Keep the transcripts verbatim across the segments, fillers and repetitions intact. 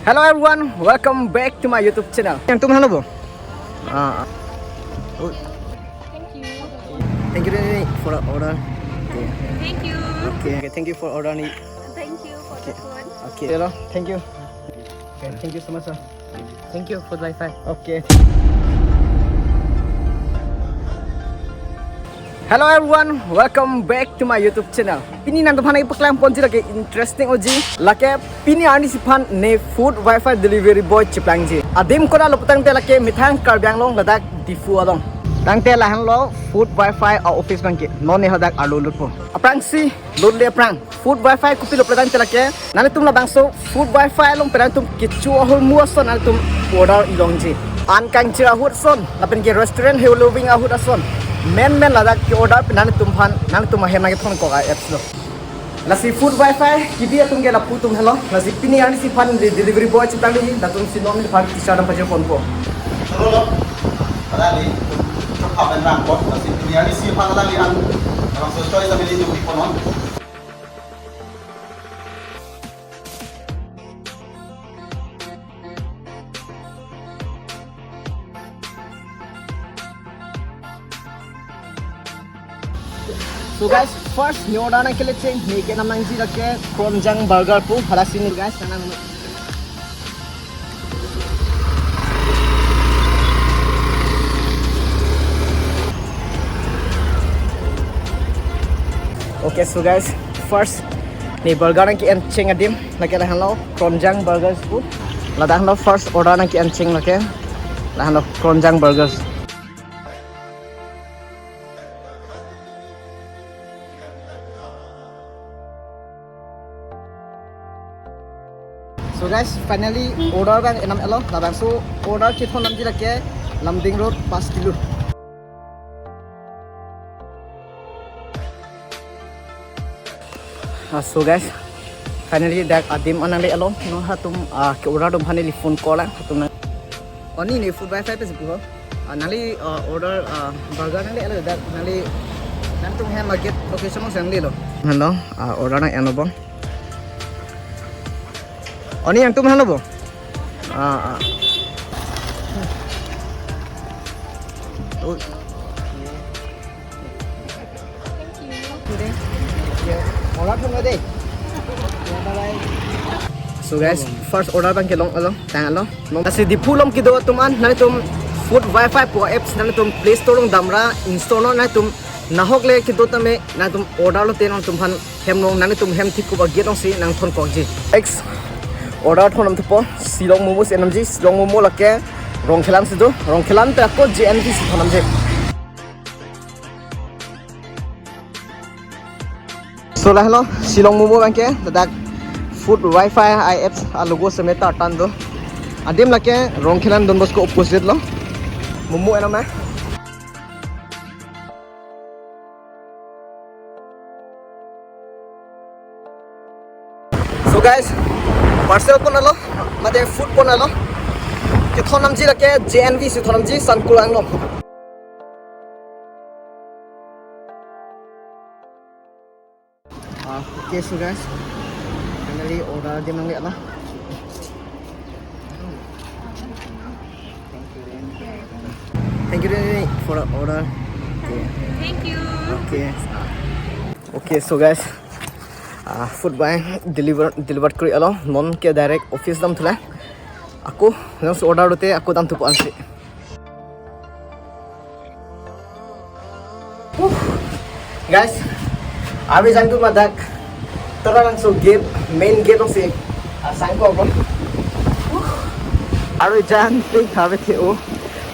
Hello everyone, welcome back to my YouTube channel. Yang tum halo bo? Ah. Oh. Thank you. Thank you, Rini, for the order. Okay. Thank you. Okay. Okay, thank you for order, Rini. Thank you for the food. Okay. Hello, thank you. Okay, thank you so much, sir. Thank you for the Wi-Fi. Okay. Hello everyone, welcome back to my YouTube channel. Pini nangtumphan nangpaklang ponji lake interesting oji. Lake pini arnisi aphan ne food Wi-Fi delivery boy cheplangji. Adim konatlo putangte lake methang Karbi Anglong ladak Diphu along. Tangte lahenlo food Wi-Fi a-office abangke. Non ne hadak arlo lutpo. Aphrangsi lutlo aphrang. Food Wi-Fi kopilo putangte lake nanglitum labangso food Wi-Fi along pen nanglitum kecho ahormu ason nanglitum order ilongji. An kangchir ahut ason lapen ke restaurant heloving ahut ason menmen ladak ke-order pen nanglitumphan nanglitum ahem nangkethonkok a-apps lo. Lasi food Wi-Fi kebi atum ke lapu atum helo. Lasi pini arnisi aphan de-, delivery boy cheplangji, latum si non neliphan kisa dam pajirponpo. Cholo lo. Alangli chokha pen rangkot, lasi pini arnisi aphan alangli an, alangso choice ame nelitum biponon. So guys, first ne order nangkelechin, ne kenam nangji lake Kronjang Burger pu, halasi ne guys, nang nang. Okay, so guys, first ne burger nangke-encheng adim, lake lahenlo Kronjang Burgers pu. Ladak lo first order nangke-encheng lake, lahenlo Kronjang Burgers. So guys, finally order abang enam-etlo, labangso order kethon namji lake Lumding Road, pas kilo. Ah, so guys, finally dak adim an nangle-etlo, non hatum, ah, ke-order atum aphan neli phone call lang, hatum nang. Oni ne food Wi-Fi pen si pu ho. Ah, nangli, ah, order, ah, burger nangle-etlo dak, nangli, nangtum hem a-gate location along si nanglelo. Hello, ah, order nang-etlo bo. Oni nangtum halo bo? Ah, ah. Oh. So guys, first order abangke long-etlo, tang-etlo. Lasi Diphu along kedo atum an, nanglitum food Wi-Fi pu apps nanglitum Play Store along damra install non, nanglitum nahok le kedo tame nanglitum order lote nanglitumphan hem along, nanglitum hem thik kuba gate alongsi nangthonkokji. Next order thon namthupo, Shillong Momo si enamji, Shillong Momo lake Rongkhelan si do, Rongkhelan pen ako J N V si thon namji. So lahenlo Shillong Momo abangke, ladak food Wi-Fi a-apps a-logo semet ta tan do. Adim lake Rongkhelan Don Bosco opposite lo. Momo enam eh. So guys, parcel ponlo, mate food ponlo. Kethon namji lake J N V si thon namji, Sankulang along. Ah, okay, so guys, finally order adim nangle-etlo. Thank you, Rini, for the order. Okay. Thank you. Okay. Okay, so guys, ah, food abang deliver, delivered kori-etlo. Non ke direct office damthulang. Ako, non si order lote ako damthupo ansi. Uh, guys, arve jangdun ma dak. Tara langso gate, main gate alongsi, ah, sangkok ko. Uh, arve jangpik, arve the-o.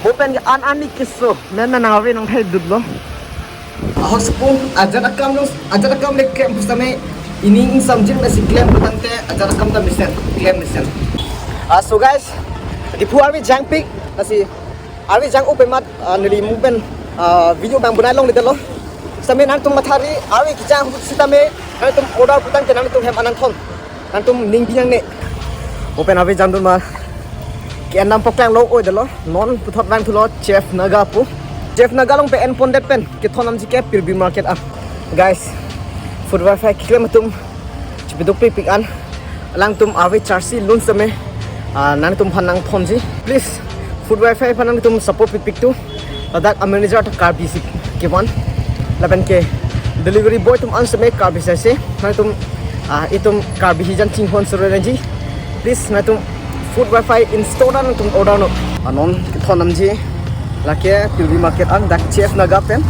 Mo pen an ani keso, men na nang arve nangthai dutlo. Ahok sepung, ajat akam lo, ajat akam le klem pusitame, ining ingsamjin masi klem putangte, ajat akam ta mesen, klem mesen. Ah, so guys, Diphu arve jangpik, lasi arve jang-o pen mat, ah, neli mo pen, ah, video abang bonai longledetlo. Sitame nangtum mathari, arve kejang ahut sitame, nangtum order putangte nangtum hem an nangthon. Nangtum ning binang ne. Mo pen arve jangdun ma. Ke-en dam paklang lo-o detlo. Non puthot vangthulo Chef Naga pu. Chef Naga along pen en pondet pen. Kethon namji ke Pirbi Market ah. Guys, food Wi-Fi keklem atum chepaduk pikpik an. Alangtum arve charsi lun sitame. Ah, nangtum aphan nangthonji. Please, Food Wi-Fi aphan nangtum support pipik tu. Ladak a manager ta Karbi si kevan. Lapen ke delivery boy atum an seme Karbi si ase. Nangtum, ah, itum Karbi hijan chinghon sore nangji. Please, nangtum Food Wi-Fi in store ta nangtum order non. Ah, non kethon damji. Lake Pilbi market an dak Chef Naga pen.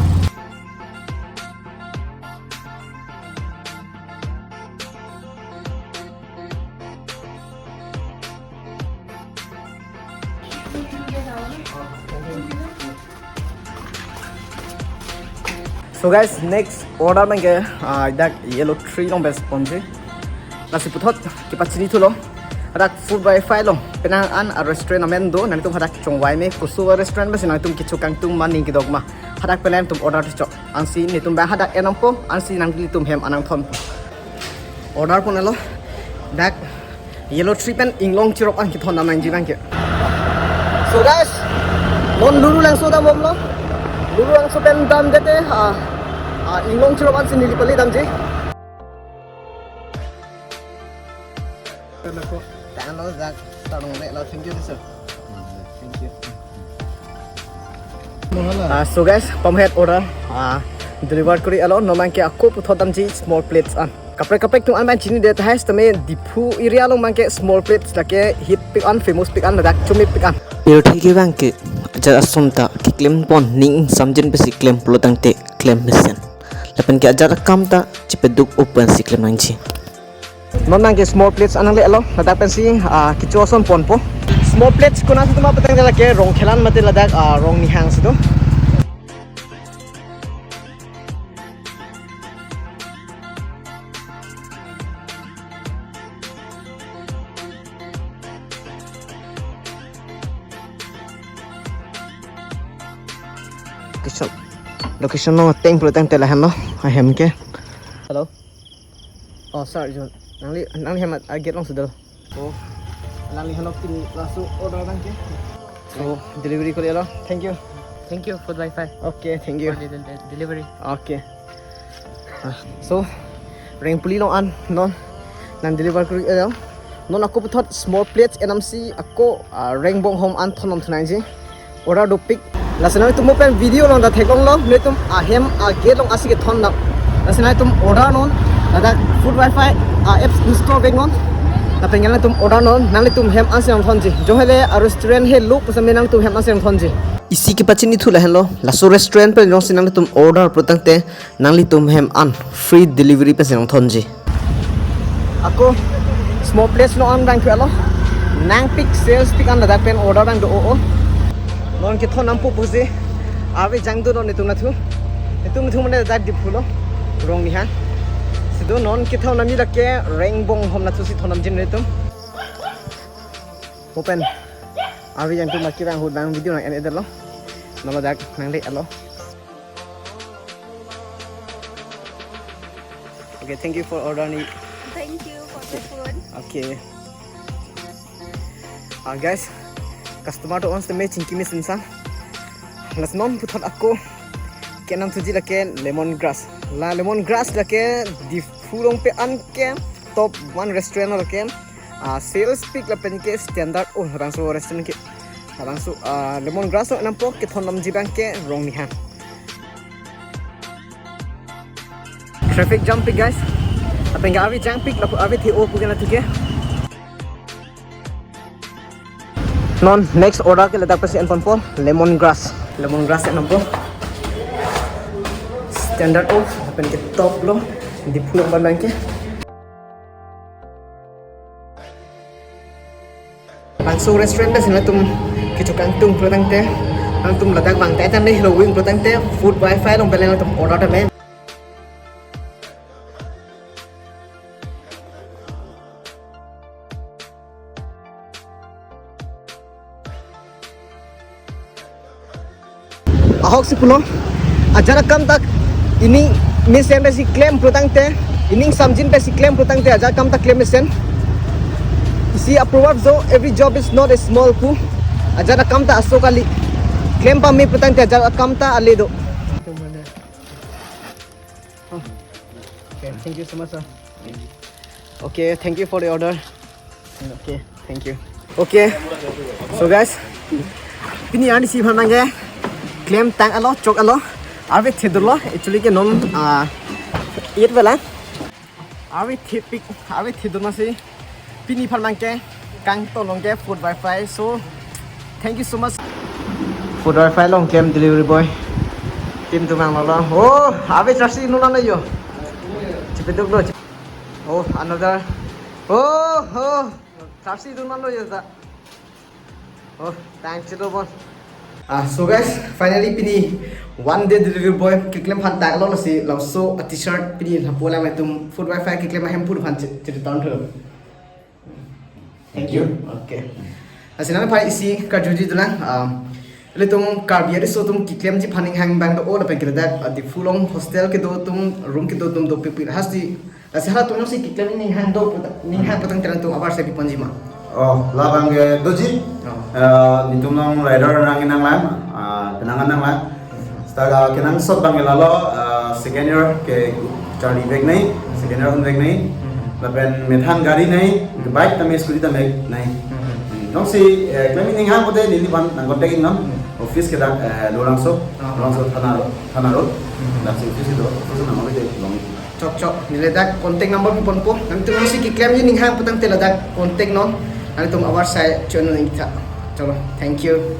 So guys, next order abang ke, ah, dak Yellow Tree along pen ponji. Lasi puthot kepachini thulo. Dak Food Wi-Fi along penang an a restaurant amen do, nangtum hadak chongvai me, koso a restaurant pensi nangtum kecho kangtung ma ning kedok ma. Hadak pen nangtum order chok. Ansi netum abang hadak enampo, ansi nanglitum hem an nangthonpo. Order ponlo. Dak Yellow Tree pen Inglong Chirop an kethon dam nangji abang ke. So guys, non Lurulangso dambomlo. Lurulangso pen damdet te, ah, ah, Inglong Chirop ansi neli pali damji. Tanglo dak, tanglo le lo, thank you sir. Thank you. Ah, so guys, pamhet order, ah, deliver kori-lo, non abang ke ako puthot damji small plates an. Kaprek kaprek atum an abang chinidet tahai, tame Diphu area along abang ke small plates lake hit pik an, famous pik an, ladak chomipik an. Pirthe ke abang ke ajat ason ta keklem pon, ning samjin pensi klem pulo tangte klem mesen. Lapen ke ajat akam ta chepeduk-o pensi klem nangji. Non abang ke small plates an nangle-lo, ladak pensi, ah, kecho ason ponpo. Small plates konat si do ma putangte lake Rongkhelan mate ladak, ah, Rongnihang si do. Location, location along ateng pulo tangte lahenlo ahem ke. Hello. Oh, sir, John. Nangli, nangli hem a-gate along si do. Oh, nangli henlo pin laso order abang ke. So, delivery kori-lo. Thank you. Thank you, Food Wi-Fi. Okay, thank you. For the del-, delivery. Okay. Ah, so, Rengpuli along an non nang deliver kori-lo. Non ako puthot small plates enam si ako, ah, Rengbonghom an thondam thu nangji. Order dopik. Lasi nangtum mo pen video along ta theklonglo, netum ahem a-gate along ansi kethon dam. Lasi nangtum order non, ladak Food Wi-Fi a-apps install vek non. Lapen nangtum order non, nanglitum hem ansi nangthonji. Johele a-restaurant helo pusitame nangtum hem ansi nangthonji. Isi kepachini thu lahenlo, laso restaurant pen jongsi nangtum order pulo tangte, nanglitum hem an free delivery pensi nangthonji. Ako small plates along an dang khuelo. Nangpik sales pik an ladak pen order dang do-o. Non kethon dampo pusi. Ave jang do non netum nathu. Netum nathu mane ladak Diphu lo. Rongnihang si do, non kethon damji lake Rengbonghom nathu si thon damji netum. Mo pen ave jang do maki bang hut bang video nang-en-edetlo. Non ladak nangle-lo. Okay, thank you for order ni. Thank you for the food. Okay. Ah, guys, customer atum an seme chingki mesen sa. Lasi non puthot ako kenam thuji lake lemon grass. La lemon grass lake Diphu along pen an ke top one restaurant lake. Ah, sales pik lapen ke standard, oh, labangso restaurant ke. Labangso, ah, lemon grass lo nampo kethon damji abang ke Rongnihang. Traffic jam pik, guys. Lapen ke ave jang pik, lapu ave the-o pu ke nathu ke. Non next order ke ladak pensi en ponpo, lemon grass. Lemon grass en ponpo. Standard, oh, lapen ke top lo. Diphu along abang ke. Bangso restaurant pensi nangtum kecho kangtung pulo tangte, nangtum ladak bang ta tang dei lo wing pulo tangte, Food Wi-Fi along pen nangtum order tame. Ahok si pulo, ajat akam ta ining mesen pensi klem pulo tangte, ining samjin pensi klem pulo tangte, ajat akam ta klem mesen. Isi a-proverb do, every job is not a small pu. Ajat akam ta aso kali. Klem pame pulo tangte ajat akam ta ale do. Okay, thank you so much, sir. Okay, thank you for the order. Okay, thank you. Okay, so guys, pini arnisi aphan abangke klemtang alo, chok alo, arve thedolo, actually ke non ah eight vela, arve thepik, arve thedonasi, pini aphan abangke kangtolong ke food wifi. So thank you so much. Food wifi along klem delivery boy team atum vanglo. Oh, arve charsi nunam lo jo. Chipeduk lo. Oh, another. Oh, oh. Charsi dunman lo jo ta. Oh, thanks to bon. Ah, so guys, finally pini one day delivery boy keklem aphan tanglo, lasi laso a t-shirt pini lapu alam atum food wifi keklem ahemphu aphan che-, che-, return tho. Thank you. Okay. Lasi nangphan isi karjuji dolang. Um, ilitum Karbi ariso atum keklemji aphan ninghang abang do-o lapen ke ladak, ah, Diphu along hostel kedo atum, room kedo atum dopikpik. Hasti, lasi halatum jongsi keklem ninghang do puta-, ninghang putangte nangtum avarsai piponji ma? Oh, labang ke doji. Oh. Eh, netum along rider nang nanglang, ah, penang nanglang. Seta kenangsot abang ke lalo, ah, second year ke charli vek nai, second year un vek nai. Hmm. Lapen methan gari nai, bike tame scooty tame nai. Hmm. Jongsi, eh, klem ninghang pute neliphan nang contact iknon. Hmm. Office ke dak, eh, Lorangso, ah, Lorangso Thana Road, Thana Road. Hmm. Dak si office do, office nang contact iknon. Chok chok, neli dak contact number piponpo. Nangtum jongsi keklemji ninghang putangte ladak contact non. Nangtum avarsai chonun ingtha. Chalo, thank you.